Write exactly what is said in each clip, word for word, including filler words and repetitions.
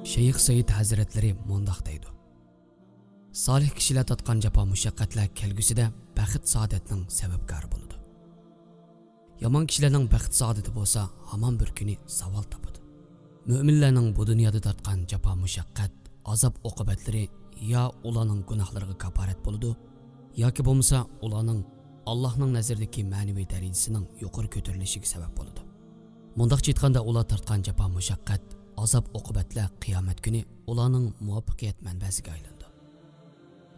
شەيخ سەيد ھەزرەتلىرى مۇنداق دەيدۇ: سالىھ كىشىلەر تارتقان جاپا مۇشەققەتلەر كەلگۈسىدە بەخت سائادەتنىڭ سەۋەبكارى بولىدۇ. يامان كىشىلەرنىڭ بەخت سائادىتى بولسا ھامان بىر كۈنى زاۋال تاپىدۇ. مۆمىنلەرنىڭ بۇ دۇنيادا تارتقان جاپا مۇشەققەت، ئازاب ئوقۇبەتلىرى يا ئۇلارنىڭ گۇناھلىرىغا كاپارەت بولىدۇ، ياكى بولمىسا ئۇلارنىڭ ئاللاھنىڭ نەزىرىدىكى مەنىۋى دەرىجىسىنىڭ يۇقىرى كۆتۈرۈلۈشىگە سەۋەب بولىدۇ. مۇنداقچە ئېيتقاندا، ئۇلار تارتقان جاپا مۇشەققەت، ئازاب ئوقۇبەتلەر قىيامەت كۈنى ئۇلارنىڭ مۇۋەپپەقىيەت مەنبەسىگە ئايلىنىدۇ.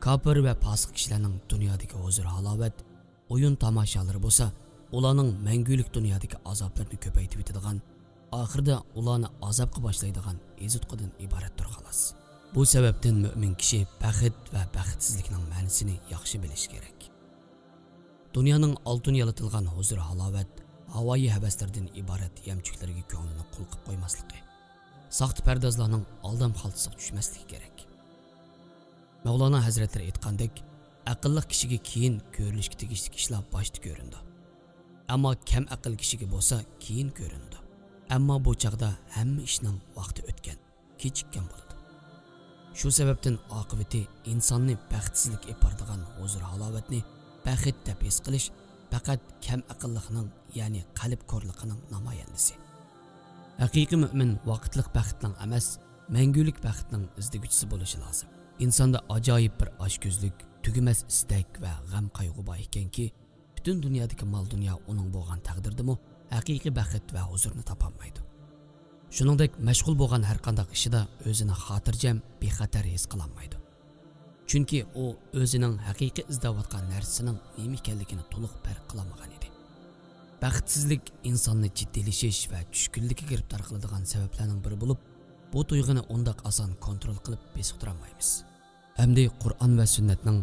كاپىر ۋە پاسىق كىشىلەرنىڭ دۇنيادىكى ھۇزۇر ھالاۋەت، ئويۇن تاماشالىرى بولسا ئۇلارنىڭ مەڭگۈلۈك دۇنيادىكى ئازابلىرىنى كۆپەيتىۋېتىدىغان، ئاخىرىدا ئۇلارنى ئازابقا باشلايدىغان ئېزىتقۇدىن ئىبارەتتۇر، خالاس. بۇ سەۋەبتىن مۆمىن كىشى بەخت ۋە بەختسىزلىكنىڭ مەنىسىنى ياخشى بىلىشى كېرەك. دۇنيانىڭ ئالتۇن يالىتىلغان ھۇزۇر ھالاۋەت، ھاۋايى ھەۋەسلىرىدىن ئىبارەت يەمچۈكلىرىگە كۆڭلىنى قۇل قىلىپ قويماسلىقى، ساختا پەردازلارنىڭ ئالدام خالتىسىغا چۈشمەسلىكى كېرەك. مەۋلانا ھەزرەتلىرى ئېيتقاندەك، ئەقىللىق كىشىگە كېيىن كۆرۈلۈشكە تېگىشلىك ئىشلار باشتا كۆرۈنىدۇ. ئەمما كەم ئەقىل كىشىگە بولسا كېيىن كۆرۈنىدۇ. ئەمما بۇ چاغدا ھەممە ئىشنىڭ ۋاقتى ئۆتكەن، كېچىككەن بولىدۇ. شۇ سەۋەبتىن ئاقىۋىتى ئىنساننى بەختسىزلىككە ئېلىپ بارىدىغان ھۇزۇر ھالاۋەتنى بەخت دەپ ھېس قىلىش پەقەت كەم ئەقىللىقنىڭ، يەنى قەلب كورلۇقىنىڭ نامايەندىسى. ھەقىقىي مۆمىن ۋاقىتلىق بەختنىڭ ئەمەس، مەڭگۈلۈك بەختنىڭ ئىزدىگۈچىسى بولۇشى لازىم. ئىنساندا ئاجايىپ بىر ئاچكۆزلۈك، تۈگىمەس ئىستەك ۋە غەم-قايغۇ بار ئىكەنكى، پۈتۈن دۇنيادىكى مال-دۇنيا ئۇنىڭ بولغان تەقدىردىمۇ، ھەقىقىي بەخت ۋە ھۇزۇرنى تاپالمايدۇ. شۇنىڭدەك، مەشغۇل بولغان ھەرقانداق ئىشىدا ئۆزىنى خاتىرجەم، بىخەتەر ھېس قىلالمايدۇ. چۈنكى ئۇ ئۆزىنىڭ ھەقىقىي ئىزدەۋاتقان نەرسىسىنىڭ نېمە ئىكەنلىكىنى تولۇق پەرق قىلالمىغان ئىدى. بەختسىزلىك ئىنساننى جىددىيلىشىش ۋە چۈشكۈنلۈككە گىرىپتار قىلىدىغان سەۋەبلەرنىڭ بىرى بولۇپ، بۇ تۇيغۇنى ئۇنداق ئاسان كونترول قىلىپ بېسىقتۇرالمايمىز. ئەمدى قۇرئان ۋە سۈننەتنىڭ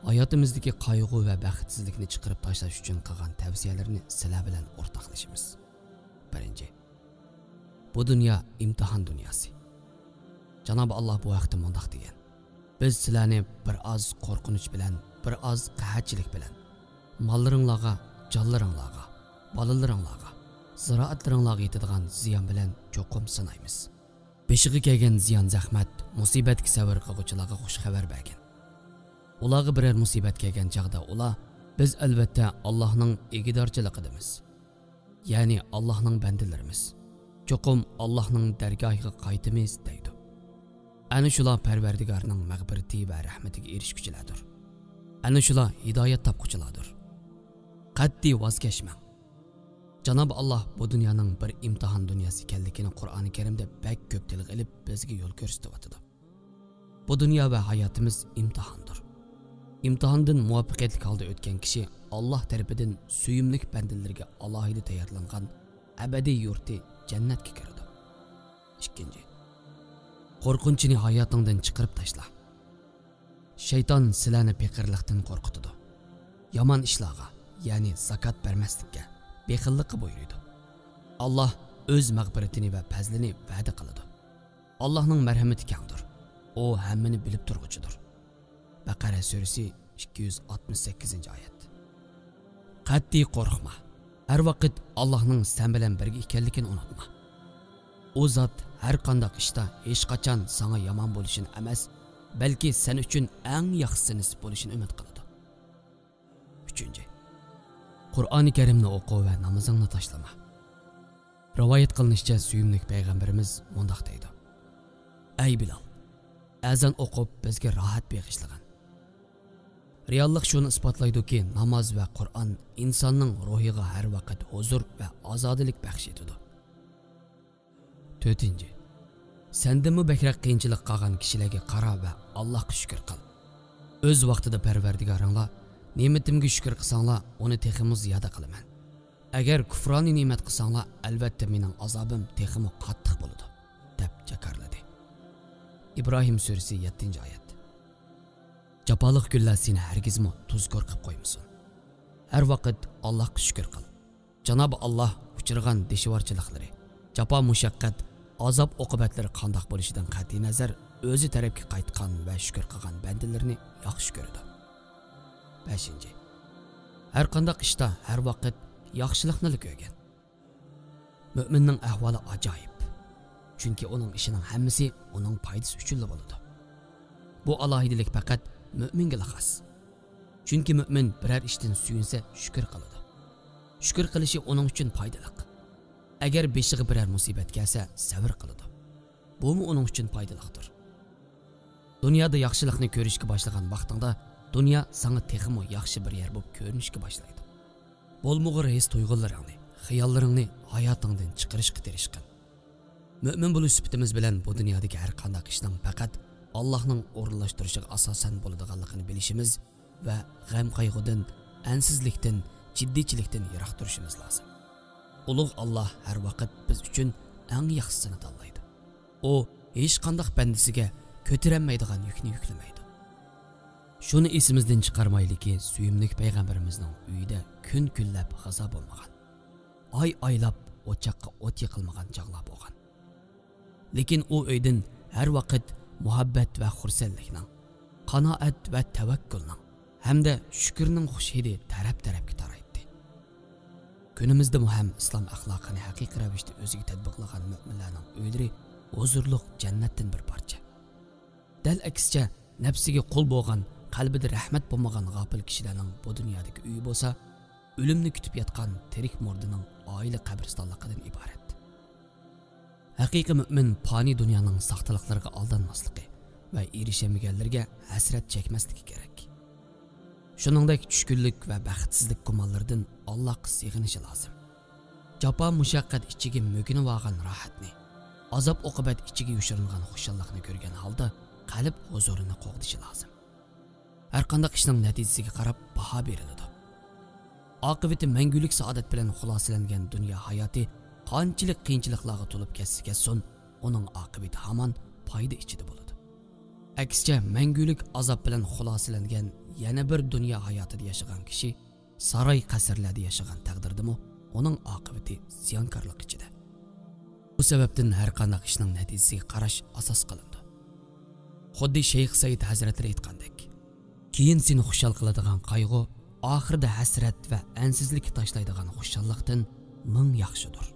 ھاياتىمىزدىكى قايغۇ ۋە بەختسىزلىكنى چىقىرىپ تاشلاش ئۈچۈن قىلغان تەۋسىيەلىرىنى سىلەر بىلەن ئورتاقلىشىمىز. بىرىنچى، بۇ دۇنيا ئىمتىھان دۇنياسى. جانابى ئاللاھ بۇ ھەقتە مۇنداق دېگەن: بىز سىلەرنى بىر ئاز قورقۇنچ بىلەن، بىر ئاز قەھەتچىلىك بىلەن، ماللىرىڭلارغا، جانلىرىڭلارغا، بالىلىرىڭلارغا، زىرائەتلىرىڭلارغا يېتىدىغان زىيان بىلەن چوقۇم سىنايمىز. بېشىغا كەلگەن زىيان-زەخمەت، مۇسىبەتكە سەۋر قىلغۇچىلارغا خۇش خەۋەر بەرگىن. ئۇلارغا بىرەر مۇسىبەت كەلگەن چاغدا ئۇلار: بىز ئەلۋەتتە ئاللاھنىڭ ئىگىدارچىلىقىدىمىز، يەنى ئاللاھنىڭ بەندىلىرىمىز، چوقۇم ئاللاھنىڭ دەرگاھىغا قايتىمىز دەيدۇ. ئەنە شۇلار پەرۋەردىگارنىڭ مەغپىرىتى ۋە رەھمىتىگە ئېرىشكۈچىلەردۇر. ئەنە شۇلار ھىدايەت تاپقۇچىلاردۇر. قەتئىي ۋاز كەچمەڭ. جانابى ئاللاھ بۇ دۇنيانىڭ بىر ئىمتىھان دۇنياسى ئىكەنلىكىنى قۇرئانى كەرىمدە بەك كۆپ تىلغا ئېلىپ، بىزگە يول كۆرسىتىۋاتىدۇ. بۇ دۇنيا ۋە ھاياتىمىز ئىمتىھاندۇر. ئىمتىھاندىن مۇۋەپپەقىيەتلىك ھالدا ئۆتكەن كىشى ئاللاھ تەرىپىدىن سۆيۈملۈك بەندىلىرىگە ئالاھىدە تەييارلانغان ئەبەدىي يۇرتى جەننەتكە كىرىدۇ. ئىككىنچى، قورقۇنچنى ھاياتىڭدىن چىقىرىپ تاشلا. شەيتان سىلەرنى پېقىرلىقتىن قورقۇتىدۇ. يامان ئىشلارغا، يەنى زاكات بەرمەسلىككە، بېخىللىققا بۇيرۇيدۇ. ئاللاھ ئۆز مەغپىرىتىنى ۋە پەزلىنى ۋەدە قىلىدۇ. ئاللاھنىڭ مەرھىمىتى كەڭدۇر. ئۇ ھەممىنى بىلىپ تۇرغۇچىدۇر. بەقەرە سۈرىسى، ئىككى يۈز ئاتمىش سەككىزىنچى ئايەت. قەتئىي قورقما. ھەر ۋاقىت ئاللاھنىڭ سەن بىلەن بىرگە ئىكەنلىكىنى ئۇنتۇما. ئۇ زات ھەر قانداق ئىشتا ھېچقاچان ساڭا يامان بولۇشىنى ئەمەس، بەلكى سەن ئۈچۈن ئەڭ ياخشىسى نېسىپ بولۇشىنى ئۈمىد قىلىدۇ. ئۈچىنچى، قۇرئانى كەرىمنى ئوقۇ ۋە نامىزىڭنى تاشلىما. رىۋايەت قىلىنىشىچە، سۆيۈملۈك پەيغەمبىرىمىز مۇنداق دەيدۇ: ئەي بىلال، ئەزان ئوقۇپ، بىزگە راھەت بېغىشلىغىن. رېئاللىق شۇنى ئىسپاتلايدۇكى، ناماز ۋە قۇرئان ئىنساننىڭ روھىغا ھەر ۋاقىت ھۇزۇر ۋە ئازادىلىك بەخش ئېتىدۇ. تۆتىنچى، سەندىنمۇ بەكرەك قىيىنچىلىق قالغان كىشىلەرگە قارا ۋە ئاللاھقا شۈكۈر قىل. ئۆز ۋاقتىدا پەرۋەردىگارىڭلار نېمىتىمگە شۈكۈر قىلساڭلار، ئۇنى تېخىمۇ زىيادە قىلىمەن. ئەگەر كۇفرانى نېمەت قىلساڭلار، ئەلۋەتتە مېنىڭ ئازابىم تېخىمۇ قاتتىق بولىدۇ، دەپ جاكارلىدى. ئىبراھىم سۈرىسى، يەتتىنچى ئايەت. جاپالىق كۈنلەر سېنى ھەرگىزمۇ تۇزكور قىلىپ قويمىسۇن. ھەر ۋاقىت ئاللاھقا شۈكۈر قىل. جانابى ئاللاھ ئۇچرىغان دىشۋارچىلىقلىرى، جاپا-مۇشەققەت، ئازاب-ئوقۇبەتلىرى قانداق بولۇشىدىن قەتئىينەزەر، ئۆزى تەرەپكە قايتقان ۋە شۈكۈر قىلغان بەندىلىرىنى ياخشى كۆرىدۇ. بەشىنچى، ھەر قانداق ئىشتا ھەر ۋاقىت ياخشىلىقنىلا كۆرگىن. مۆمىننىڭ ئەھۋالى ئاجايىپ. چۈنكى ئۇنىڭ ئىشىنىڭ ھەممىسى ئۇنىڭ پايدىسى ئۈچۈنلا بولىدۇ. بۇ ئالاھىدىلىك پەقەت مۆمىنگىلا خاس. چۈنكى مۆمىن بىرەر ئىشتىن سۆيۈنسە شۈكۈر قىلىدۇ. شۈكۈر قىلىشى ئۇنىڭ ئۈچۈن پايدىلىق. ئەگەر بېشىغا بىرەر مۇسىبەت كەلسە سەۋر قىلىدۇ. بۇمۇ ئۇنىڭ ئۈچۈن پايدىلىقتۇر. دۇنيادا ياخشىلىقنى كۆرۈشكە باشلىغان ۋاقتىڭدا دۇنيا ساڭا تېخىمۇ ياخشى بىر يەر بولۇپ كۆرۈنۈشكە باشلايدۇ. بولمىغۇر ھېس تۇيغۇلىرىڭنى، خىياللىرىڭنى ھاياتىڭدىن چىقىرىشقا تىرىشقىن. مۆمىن بولۇش سۈپىتىمىز بىلەن بۇ دۇنيادىكى ھەر قانداق ئىشنىڭ پەقەت ئاللاھنىڭ ئورۇنلاشتۇرۇشىغا ئاساسەن بولىدىغانلىقىنى بىلىشىمىز ۋە غەم-قايغۇدىن، ئەنسىزلىكتىن، جىددىيچىلىكتىن يىراق تۇرۇشىمىز لازىم. ئۇلۇغ ئاللاھ ھەر ۋاقىت بىز ئۈچۈن ئەڭ ياخشىسىنى تاللايدۇ. ئۇ ھېچقانداق بەندىسىگە كۆتۈرەلمەيدىغان يۈكنى يۈكلىمەيدۇ. شۇنى ئېسىمىزدىن چىقارمايلىكى، سۆيۈملۈك پەيغەمبىرىمىزنىڭ ئۆيىدە كۈن كۈنلەپ غازا بولمىغان، ئاي ئايلاپ ئوچاققا ئوت يېقىلمىغان چاغلار بولغان. لېكىن ئۇ ئۆيدىن ھەر ۋاقىت مۇھەببەت ۋە خۇرسەنلىكنىڭ، قانائەت ۋە تەۋەككۈلنىڭ ھەمدە شۈكۈرنىڭ خۇش ھىدى تەرەپ-تەرەپكە تارايتتى. كۈنىمىزدىمۇ ھەم ئىسلام ئەخلاقىنى ھەقىقىي رەۋىشتە ئۆزىگە تەتبىقلىغان مۆمىنلەرنىڭ ئۆيلىرى ھۇزۇرلۇق جەننەتتىن بىر پارچە. دەل ئەكسىچە، نەپسىگە قۇل بولغان، قەلبىدە رەھمەت بولمىغان غاپىل كىشىلەرنىڭ بۇ دۇنيادىكى ئۆيى بولسا، ئۆلۈمنى كۈتۈپ ياتقان تىرىك مۇردىنىڭ ئائىلە قەبرىستانلىقىدىن ئىبارەت. ھەقىقىي مۆمىن پانىي دۇنيانىڭ ساختىلىقلىرىغا ئالدانماسلىقى ۋە ئېرىشەلمىگەنلىرىگە ھەسرەت چەكمەسلىكى كېرەك. شۇنىڭدەك چۈشكۈنلۈك ۋە بەختسىزلىك گۇمانلىرىدىن ئاللاھقا سېغىنىشى لازىم. جاپا-مۇشەققەت ئىچىگە مۆكۈنۈۋالغان راھەتنى، ئازاب-ئوقۇبەت ئىچىگە يوشۇرۇنغان خۇشاللىقنى كۆرگەن ھالدا قەلب ھۇزۇرىنى قوغدىشى لازىم. ھەرقانداق ئىشنىڭ نەتىجىسىگە قاراپ باھا بېرىلىدۇ. ئاقىۋىتى مەڭگۈلۈك سائادەت بىلەن خۇلاسىلەنگەن دۇنيا ھاياتى قانچىلىك قىيىنچىلىقلارغا تولۇپ كەتسە كەتسۇن، ئۇنىڭ ئاقىۋىتى ھامان پايدا ئىچىدە بولىدۇ. ئەكسىچە، مەڭگۈلۈك ئازاب بىلەن خۇلاسىلەنگەن يەنە بىر دۇنيا ھاياتىدا ياشىغان كىشى ساراي قەسىرلەردە ياشىغان تەقدىردىمۇ ئۇنىڭ ئاقىۋىتى زىيانكارلىق ئىچىدە. بۇ سەۋەبتىن ھەرقانداق ئىشنىڭ نەتىجىسىگە قاراش ئاساس قىلىنىدۇ. خۇددى شەيخ سەئىد ھەزرەتلىرى ئېيتقاندەك، كېيىن سېنى خۇشال قىلىدىغان قايغۇ ئاخىرىدا ھەسرەت ۋە ئەنسىزلىككە تاشلايدىغان خۇشاللىقتىن مىڭ ياخشىدۇر.